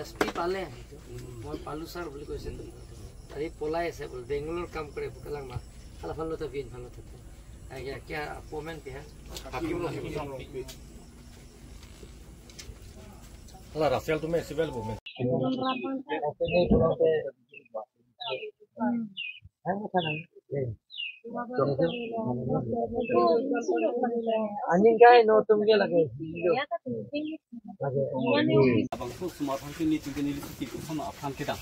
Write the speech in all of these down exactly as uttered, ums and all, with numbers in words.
S P পালে, মই পালো ছাৰ বুলি কৈছে। আৰু পলাই আছে বোলে, বেংগলোৰ কাম কৰে বোলে, কালাংমা। কালা ফালো তা বিন ফালো তা। আগে কিয়া অপমেণ্ট পিয়া? Hala Russell tu me civil woman. Anjing kai no tum ke lage. Lage. Abang tu semua orang kini tinggal ni lipstick sama aphan kedang.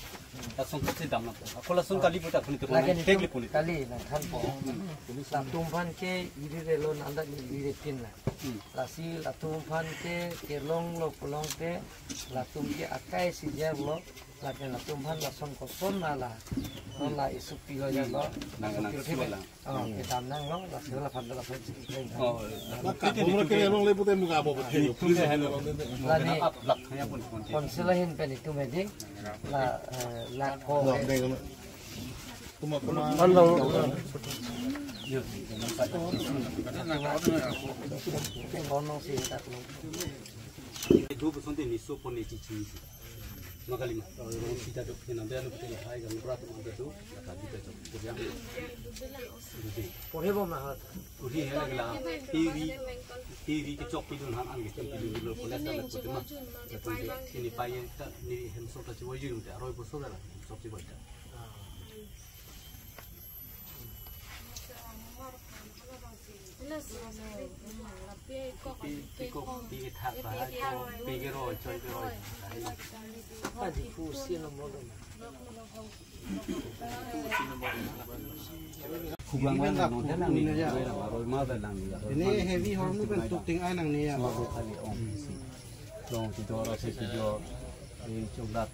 Lason tu sedang nak. Aku lason kali putar kuni tu. Lagi ni tek lipun. Kali na than po. Latum aphan ke iri relo nanda ni iri tin la. Hmm. Lasi latum aphan ke kelong lo pulote latum ke akai si jer lo. Lake latum aphan lason koson na la. Non la isupi ho ya lo. Nang, nang, isupi ho suai la. Oh, hmm, kedam nang lo, lasi la aphan lason si keng. Oh, maka, ite umur ni ke tum elong le pute muka apa pute. Ni tum le helo. La ni, ap lak hanya pun pun. Konsel ahin pen itum hedi. La, eh, la ko. No, deng. Kuma, kuma. Hello. Kono si tak lo. Dua persen ni so pon ni cici. Magali ma, rong sita dok, kena dia lo betul hai, kan berat tu mangga tu, kata kita tu, kerja. Porhe bom na hat. Porhe hai lagi la, T V, T V kechok pidun han an kechok pidun dulu, kolas dalam kote ma. Jadi ini paye ta, ni hemso ta chiwoi jun ta, roi boso dalam, sok chiwoi ta. Pi, pi kok, pi kethak bahai ko, pi keroi, choi keroi. Adi pusi nomor dong. Kubang lang nang, nang ni, roi ma ba lang ni. Ini heavy horn pen tuk ting ai nang ni ya. Semua bu kali ong isi. Long tidur, rasa tidur. Ini cungdat.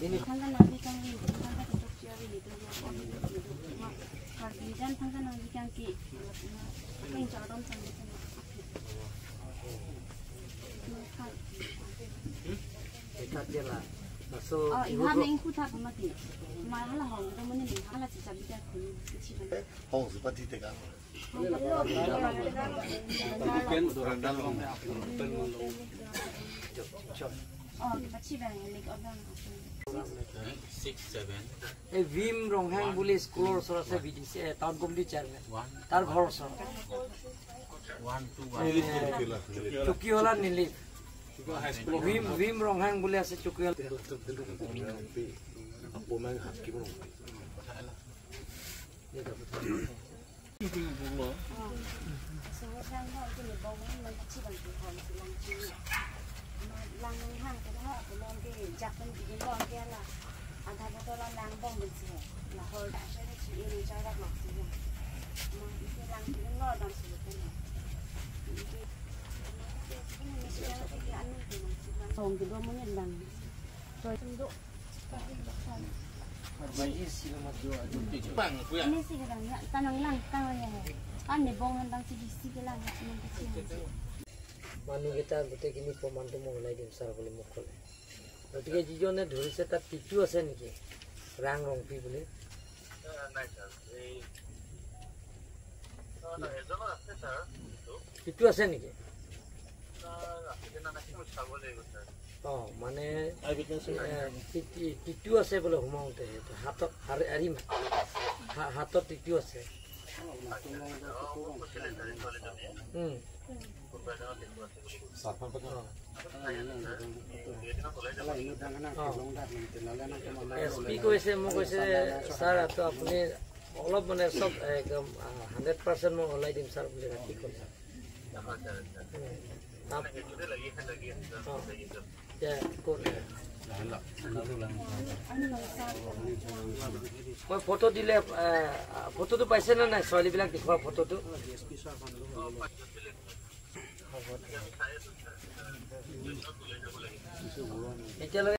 Ini. Thangka nangji kang ni, thangka tutup sia ni, tutup sia ni, tutup sia ni. Karbi jan thangka nangji kang ke. Keng chardom thangka. Eka jela. So, oh, ingham neng ikhu thap mati. Ma hala hong, do mani neng hala chichap bidak khun, kichi ban. Hong si pati teka. Oh, pachi bang, lik odang. Six, seven. Eh, Vim Ronghang buli school or sora se B D C, eh, town committee chairman. One. Tar ghor sora. One, two, one. Eh, Chokihola Nilip. Vim, Vim Ronghang buli ase Chokihola. Apo mang hat ki bro. Song kedua mo nyen lang. Ini si kedang ya, tanang lang, tanang ya. Kan ni bong han bang si di si kedang ya, nang kecil. Manu kita gotei kini poman tu mo lai dim sar bole mukol. Gotei ke jijon ne dhuri se ta titu ase niki. Rang Rongpi bole. Titu ase niki? Oh, mane, eh, titi-, titu ase bole humong te, hatot, hari, hari ma. Ha-, hatot titu ase. Hmm. Oh. S P কৈছে, মোক কৈছে, ছাৰ, তো আপুনি অলপ মানে চব একদম, আহ, hundred percent মই ওলাই দিম, ছাৰ, বুলি ৰাতি কৈছে। উম। আপ-, অ। এতিয়া ক'ত? মই ফটো দিলে, আহ, ফটোটো পাইছে নে নাই, ছোৱালীবিলাক দেখুওৱা ফটোটো? হ'ব। এতিয়ালৈকে